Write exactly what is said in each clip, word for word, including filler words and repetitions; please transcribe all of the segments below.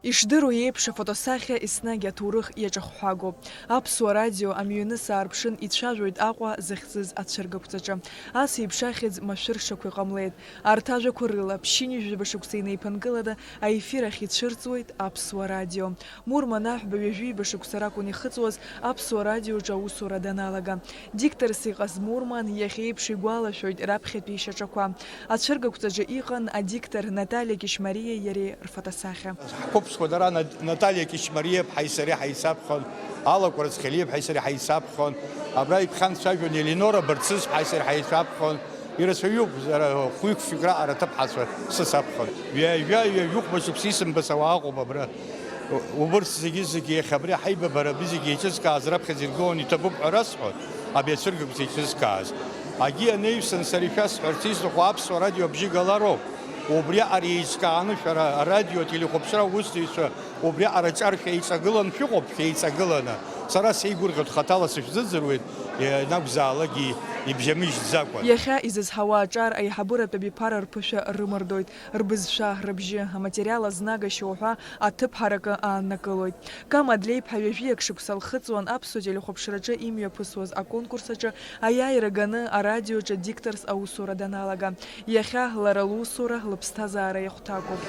Ишдыру еиԥш, афотосахьа еснагь аҭоурых иаҿахәҳагоуп. Аԥсуа радио амҩаныс аарԥшын ицәажәоит Аҟәа захьӡыз ацәыргақәҵаҿы. Ас еиԥш ахьӡ машәыршақә иҟамлеит. Арҭ ажәақәа рыла, ԥшьынҩажәаба шықәса инеиԥынкыланы аефир ахь ицәырҵуеит Аԥсуа радио. Мурман Аҳәба ҩажәиба шықәса ракәын ихыҵуаз Аԥсуа радиоҿы аусура даналага. Дикторс иҟаз Мурман иахьа еиԥш игәалашәоит раԥхьатәи ишьаҿақәа. Ацәыргақәҵаҿы иҟан адиктор Наталиа Кьышьмариеи иареи рфотосахьа. Ҳқәыԥшқәа дара Нат-, Наталиа Кьышьмариа-ԥҳаи сареи ҳаицаԥхон, Алакә Рыцқьалиа-ԥҳаи сареи ҳаицаԥхон, абра иԥхьан дцәажәон Елинора Барцыц-ԥҳаи сареи ҳаицаԥхон. Ирацәаҩуп, дара хәҩык-фҩык раҟара аҭыԥҳацәа сыцаԥхон. Ҩажәа, ҩажәихәба шықәса исымбац ауаа ыҟоуп абра. Убырҭ зегьы-зегьы иахьа абри ҳаибабара абри зегьы еиҿызкааз раԥхьаӡа иргыланы иҭабуп ҳәа расҳәоит, абри ацәыргақәҵа еиҿызкааз. Агьи анаҩсан сара ишәасҳәарц исҭаху Аԥсуа радио абжьы галароуп. Убриаҟара еиҿкааны шәара арадио, ателехәаԥшра аусзуҩцәа убриаҟара аҿар шәеиҵагыланы шәыҟоуп, шәеиҵагыланы. Сара сеигәырӷьоит, хаҭала сышәзыӡырҩуеит, ианакәзаалакгьы ибжьамыжьӡакәа. Иахьа изызҳауа аҿар аиҳабыратә абиԥара рԥышәа рымардоит, рбызшәа, рыбжьы, аматериал азнагашьа уҳәа аҭыԥ ҳаракы ааннакылоит. Кама Длеиԥҳа ҩажәиак шықәса лхыҵуан аԥсуа телехәаԥшраҿы имҩаԥысуаз аконкурс аҿы аиааира ганы арадиоҿы дикторс аусура даналага. Иахьа лара лусура лыԥсҭазаара иахәҭакуп.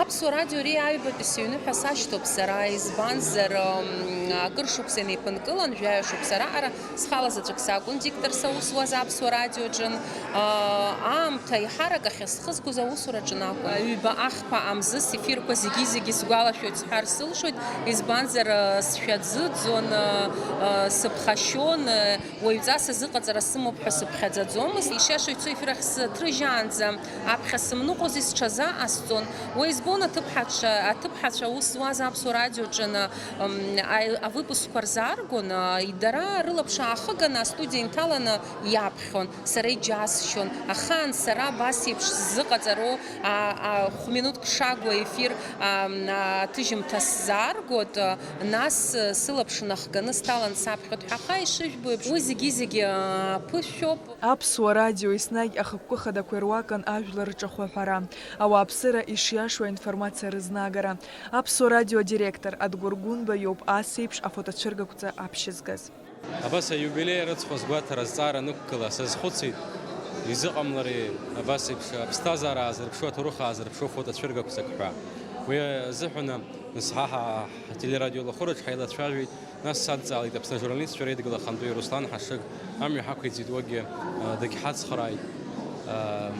Аԥсуа радио ари аҩбатәи сыҩны ҳәа сашьҭоуп сара, избанзар, м, акыр шықәса инеиԥынкылан, жәаҩа шықәса раҟара схала заҵәык сакәын дикторс аус зуаз Аԥсуа радиоҿын. А, аамҭа еиҳарак ахьысхызгоз аусураҿы акәын. Ҩба ахԥа амзыс ефирқәа зегьы-зегьы сгәалашәоит сҳәар сылшоит, избанзар, а, сшәа ӡыӡон, а, а, сыԥхашьон, а, уаҩҵас азыҟаҵара сымоуп ҳәа сыԥхьаӡаӡомызт. Ишиашоу ицо ефир ахь сыҭрыжьаанӡа аԥхьа сымныҟәози сҽазаҟасҵон. Уа избон аҭыԥҳацәа, аҭыԥҳацәа аус зуаз Аԥсуа радиоҿы аны, м, аи-, авыпускқәа рзааргон, а, дара рылаԥш аахыганы астудиа инҭаланы иаԥхьон, сара иџьасшьон. Ахаан сара абас еиԥш сзыҟаҵароу, а, а, хә-минуҭк шагу аефир, а, м, а, аҭыжьымҭа сзааргот, а, нас, а, сылаԥш нахганы сҭалан саԥхьот ҳәа. Аха ишыжәбо еиԥш, уи зегьы-зегьы, а, ԥышәоуп. Аԥсуа радио еснагь ахықәкы хадақәа ируакын ажәлар рҿахәы аҳәара, ауааԥсыра ишиашоу аинформациа рызнаагара. Аԥсуа радио адиректор Адгәыр Гәынба иоуп ас еиԥш афотоцәыргақәҵа аԥшьызгаз. Абас аиубилеи арыцхә азгәаҭара азҵаара анықәгыла, сазхәыцит, изыҟамлари абас еиԥш аԥсҭазаара аазырԥшу, аҭоурых аазырԥшу афотоцәыргақәҵак ҳәа. Уи азыҳәан нас ҳа ҳа ҳтелерадиолахәыраҿ ҳаилацәажәеит, нас садҵаалеит Аԥсны ажурналистцәа реидгыла ахантәаҩы Руслан Ҳашыг, амҩа ҳақәиҵеит, уигьы, а, дагьҳацхрааит. А,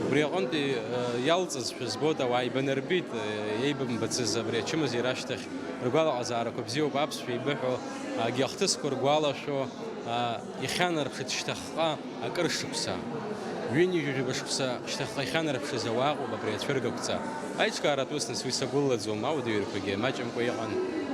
убри аҟынтәи, а, иалҵызшәа збоит, ауаа еибанарбеит, а, еибамбацыз абри ачымазара ашьҭахь. Ргәалаҟазаарақәа бзиоуп, аԥсшәа еибыҳәо, агьахҭысқәа ргәалашәо, а, ихьанарԥшит шьҭахьҟа акыр шықәса. Ҩынҩажәижәаба шықәса шьҭахьҟа ихьанарԥшыз ауаа ыҟоуп абри ацәыргақәҵа. Аиҿкааратә ус, нас, уи сагәыллаӡом, ауадаҩрақәагьы маҷымкәа иҟан,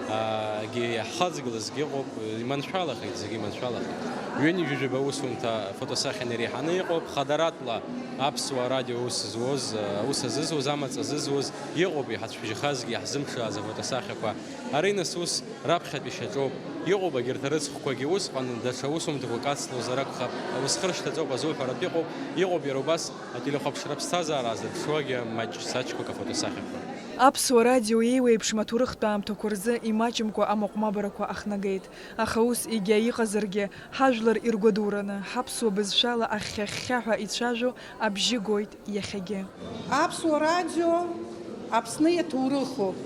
а, гьы иаҳхаҵгылазгьы ыҟоуп, иманшәалахеит, зегьы иманшәалахеит. Ҩынҩажәижәаба аусумҭа фотосахьан иреиҳаны иҟоуп, хадаратәла аԥсуа радио аус зуаз, а, аус азызуаз, амаҵ азызуаз иҟоуп, иҳацәбжьахазгьы иаҳзымԥшааз афотосахьақәа. Ари, нас, ус раԥхьатәи шьаҿоуп. Иҟоуп агьырҭ арыцхәқәагьы усҟан, даҽа усумҭақәак ацлозар акәхап, аус хыршьҭаҵоуп азуҳәаратә иҟоуп, иҟоуп иара убас ателехәаԥшра аԥсҭазаара аазырԥшуагьы маҷ-саҷқәак афотосахьақәа. Аԥсуа радио еиуеиԥшым аҭоурыхтә аамҭақәа рзы имаҷымкәа амаҟә-мабарақәа ахнагеит. Аха ус егьа иҟазаргьы, ҳажәлар иргәадураны, ҳаԥсуа бызшәала ахьхьа-хьхьаҳәа ицәажәо абжьы гоит иахьагьы. Аԥсуа радио Аԥсны иаҭоурыхуп.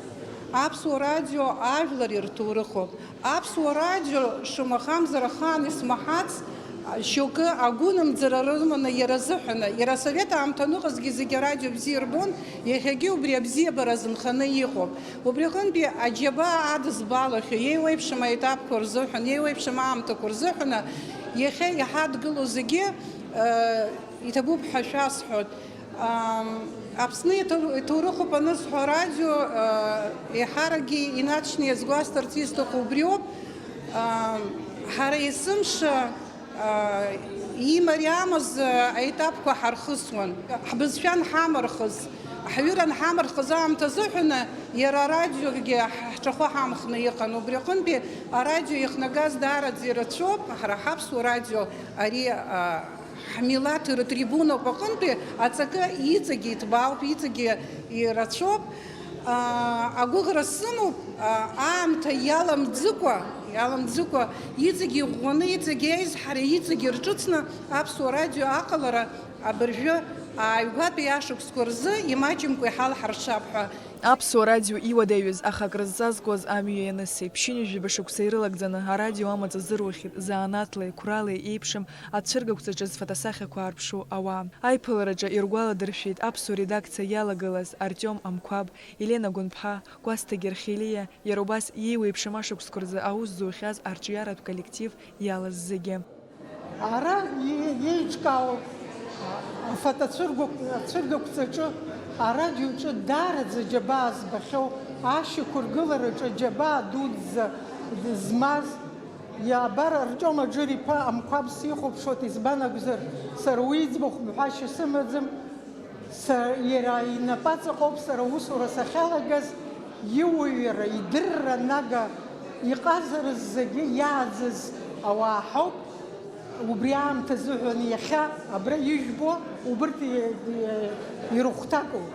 Аԥсуа радио ажәлар ирҭоурыхуп. Аԥсуа радио, шамахамзар, ахаан исмаҳац, шьоукы агәынамӡара рыманы иара азыҳәаны, иара асовет аамҭа аныҟазгьы зегьы арадио бзиа ирбон, иахьагьы убри абзиабара азынханы иҟоуп. Убри аҟынтәи аџьабаа адызбалахьоу, еиуеиԥшым аетапқәа рзыҳәан, еиуеиԥшым аамҭақәа рзыҳәан, иахьа иҳадгылоу зегьы, э, иҭабуп ҳәа шәасҳәоит. Ам, Аԥсны иҭоу-, иҭоурыхуп анысҳәо арадио, э, еиҳаракгьы инаҵшьны иазгәасҭарц исҭаху убриоуп. Ам, ҳара есымша, а, имариамыз, а, аетапқәа ҳархысуан. Ҳбызшәа анҳамырхыз, ҳҩыра анҳамырхыз аамҭазыҳәаны иара арадиогьы ҳҿахәы ҳамхны иҟан. Убри аҟынтәи арадио ихнагаз даараӡа ирацәоуп, ҳара ҳаԥсуа радио ари, а, ҳмилаҭ ртрибунақәа аҟынтәи аҵакы иҵегьы иҭбаауп, иҵегьы ирацәоуп. Агәыӷра сымоуп, аамҭа иаламӡыкәа, иаламӡыкәа, иҵегь иӷәӷәаны, иҵегь еизҳара, иҵегь ирҿыцны Аԥсуа радио аҟалара абыржәы ааигәатәи ашықәсқәа рзы имаҷымкәа иҳалҳаршап ҳәа. Аԥсуа радио иуадаҩыз, аха акрызҵазкуаз амҩа ианыси, ԥшьынҩажәаба шықәса ирылагӡаны арадио амаҵ азыруахьеит, занааҭлеи қәралеи еиԥшым ацәыргақәҵаҿы зфотосахьақәа аарԥшу ауаа. Аиԥылараҿы иргәаладыршәеит аԥсуа редакциа иалагылаз Артиом Амқәаб, Елена Гәынԥҳа, Кәасҭа Герхелиа, иара убас иеиуеиԥшым ашықәсқәа рзы аус зухьаз арҿиаратә коллектив иалаз зегьы. Ара иеиҿкаау афотоцәыргақәҵаҿы арадиоҿы даараӡа џьабаа збахьоу, ашьақәыргылараҿы џьабаа дуӡӡа змаз, иабар, Артиом Аџыр-иԥа Амқәаб сихәаԥшуеит, избан акәзар, сара уи иӡбахә мҳәашьа сымаӡам. Са, иара инапаҵаҟоуп сара аусура сахьалагаз, иуаҩра, идырра нага, иҟазара зегьы иааӡаз ауаа ҳауп. Убри аамҭа азыҳәан иахьа абра ижәбо убырҭ и-, и-, ирыхәҭакуп.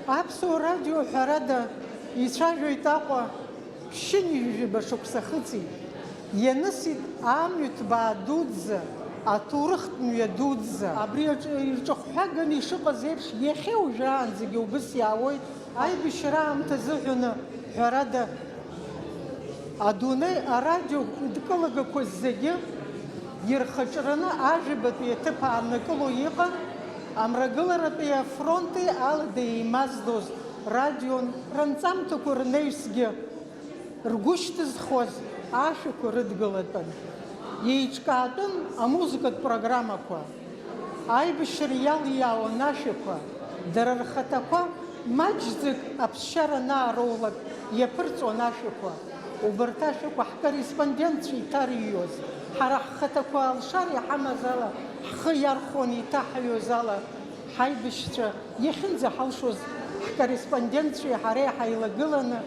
Аԥсуа радио, ҳәарада, ицәажәоит Аҟәа. Ԥшьынҩажәаба шықәса хыҵит. Ианысит амҩа ҭбаа дуӡӡа, аҭоурыхтә мҩа дуӡӡа. Абри аҿы ирҿахәҳәаганы ишыҟаз еиԥш, иахьа уажәраанӡагьы убыс иаауеит. Аибашьра аамҭа азыҳәаны, ҳәарада, адунеи арадио идкылагақәа зегьы ирхаҿраны ажәабатәи аҭыԥ ааннакыло иҟан, Амрагыларатәи афронти алада еимаздоз радион, ранҵамҭақәа рнаҩсгьы ргәы шьҭызхуаз ашәақәа рыдгылатәын. Еиҿкаатәын амузыкатә программақәа, аибашьра иалиаауан ашәақәа, дара рхаҭақәа маҷӡак аԥсшьара анаароулак иаԥырҵуан ашәақәа. Убарҭ ашәақәа ҳкорреспондентцәа иҭарҩуаз, ҳара ҳхаҭақәа алшара иҳамаз ала ҳхы иархәон, иҭаҳҩуаз ала ҳаибашьцәа иахьынӡаҳалшоз ҳкорреспондентцәеи ҳареи ҳаилагыланы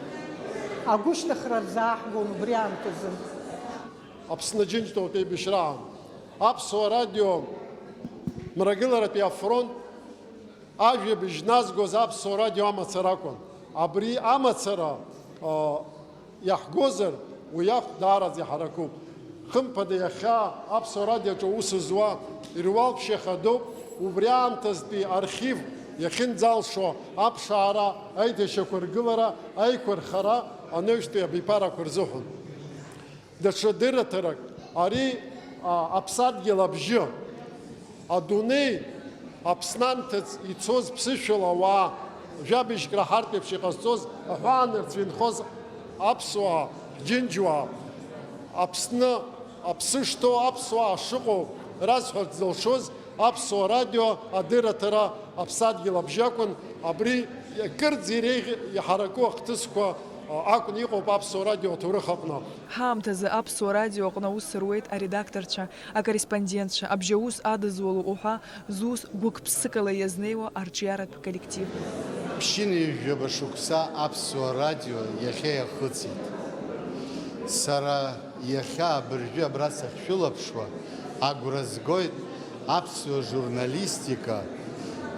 агәышьҭыхра рзааҳгон убри аамҭазын. Аԥсны Џьынџьтәылатә еибашьраан Аԥсуа радио Мрагыларатәи афронт ажәабжь назгоз Аԥсуа радио амацара акәын. Абри амацара, а, иаҳгозар, уи ахә даараӡа иҳаракуп. Хымԥада, иахьа Аԥсуа радиоҿы аус зуа Ируал Ԥшьа хадоуп, убри аамҭазтәи архив иахьынӡалшо аԥшаара, аиҭашьақәыргылара, аиқәырхара анаҩстәи абиԥарақәа рзыҳәан. Даҽа дырраҭарак, ари, а, аԥсадгьыл абжьы, адунеи Аԥсны анҭыҵ ицоз ԥсышәала ауаа, жәабжьк раҳартә еиԥш иҟазҵоз, аҳәаанырцә инхоз аԥсуаа, ҳџьынџьуаа, Аԥсны аԥсы шҭоу аԥсуаа шыҟоу расҳәарц зылшоз Аԥсуа радио адырраҭара Аԥсадгьыл абжьы акәын, абри кырӡа иреиӷь-, иҳараку ахҭысқәа, а, акәны иҟоуп Аԥсуа радио аҭоурых аҟны. Ҳаамҭазы Аԥсуа радио аҟны аус руеит аредакторцәа, акорреспондентцәа, абжьаус адызуло уҳәа зус гәык-ԥсыкала иазнеиуа арҿиаратә коллектив. Ԥшьынҩажәаба шықәса Аԥсуа радио иахьа иахыҵит. Сара иахьа абыржәы абра сахьшәылаԥшуа, агәра згоит аԥсуа журналистика,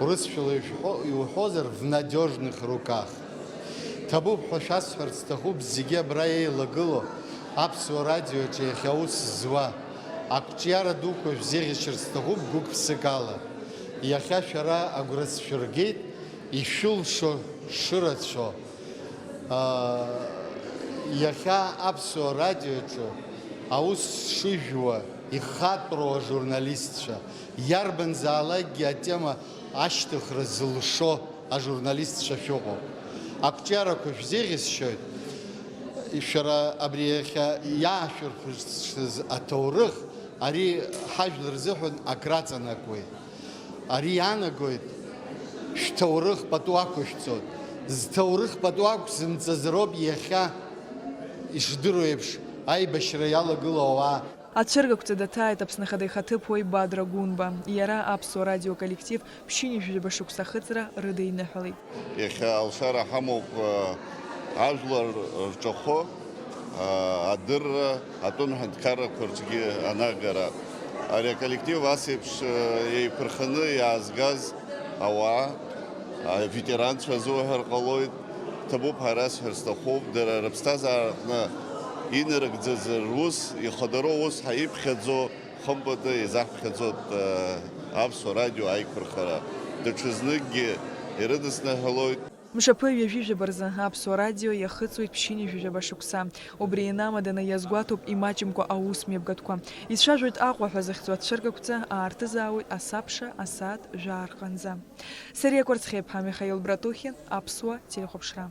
урысшәала ишәҳәо-, иуҳәозар, в надёжных руках. Ҭабуп ҳәа шәасҳәарц сҭахуп зегьы абра еилагылоу Аԥсуа радиоаҿы иахьа аус зуа. Ақәҿиара дуқәа шәзеиӷьасшьарц сҭахуп гәык-ԥсыкала. Иахьа шәара агәра сшәыргеит, ишәылшо шырацәоу. Аа, иахьа Аԥсуа радиоаҿы аус шыжәуа ихатәроу ажурналистцәа, иарбанзаалакгьы атема ашьҭыхра зылшо ажурналистцәа шәыҟоуп. Ақәҿиарақәа шәзеиӷьасшьоит. Шәара абри иахьа иаашәырԥшыз аҭоурых, ари ҳажәлар рзыҳәан акраҵанакуеит. Ари иаанагоит, шәҭоурых пату ақәышәҵоит. Зҭоурых пату ақәзымҵаз роуп иахьа ишдыру еиԥш аибашьра иалагылоу ауаа. Ацәыргақәҵа даҭааит Аԥсны Ахада ихаҭыԥуаҩ Бадра Гәынба. Иара Аԥсуа радио коллектив ԥшьынҩажәаба шықәса ахыҵра рыдиныҳәалеит. Иахьа алшара ҳамоуп, э, ажәлар рҿахәы, э, адырра, атәым ҳәынҭқаррақәа рҿгьы анагара. Ари аколлектив ас еиԥш, э, еиқәырханы иаазгаз ауаа, аветеранцәа азуҳәар ҟалоит, Ҭабуп ҳәа расҳәар сҭахуп, дара рыԥсҭазаараҟны инарыгӡаз рус, ихадароу ус ҳаиԥхьаӡо, хымԥада еизаҳԥхьаӡоит, э, аԥсуа радио аиқәырхара. Даҽазныкгьы ирыдысныҳәалоит. Мшаԥы ҩажәи жәаба рзы Аԥсуа радио иахыҵуеит ԥшьынҩажәи жәаба шықәса. Убри инамаданы иазгәаҭоуп имаҷымкәа аусмҩаԥгатәқәа. Ицәажәоит Аҟәа ҳәа захьӡу ацәыргақәҵа, аартызаауеит асабша асааҭ жәаа рҟынӡа. Сариа Кәарцхиаԥҳа, Михаил Братухин, Аԥсуа телехәаԥшра.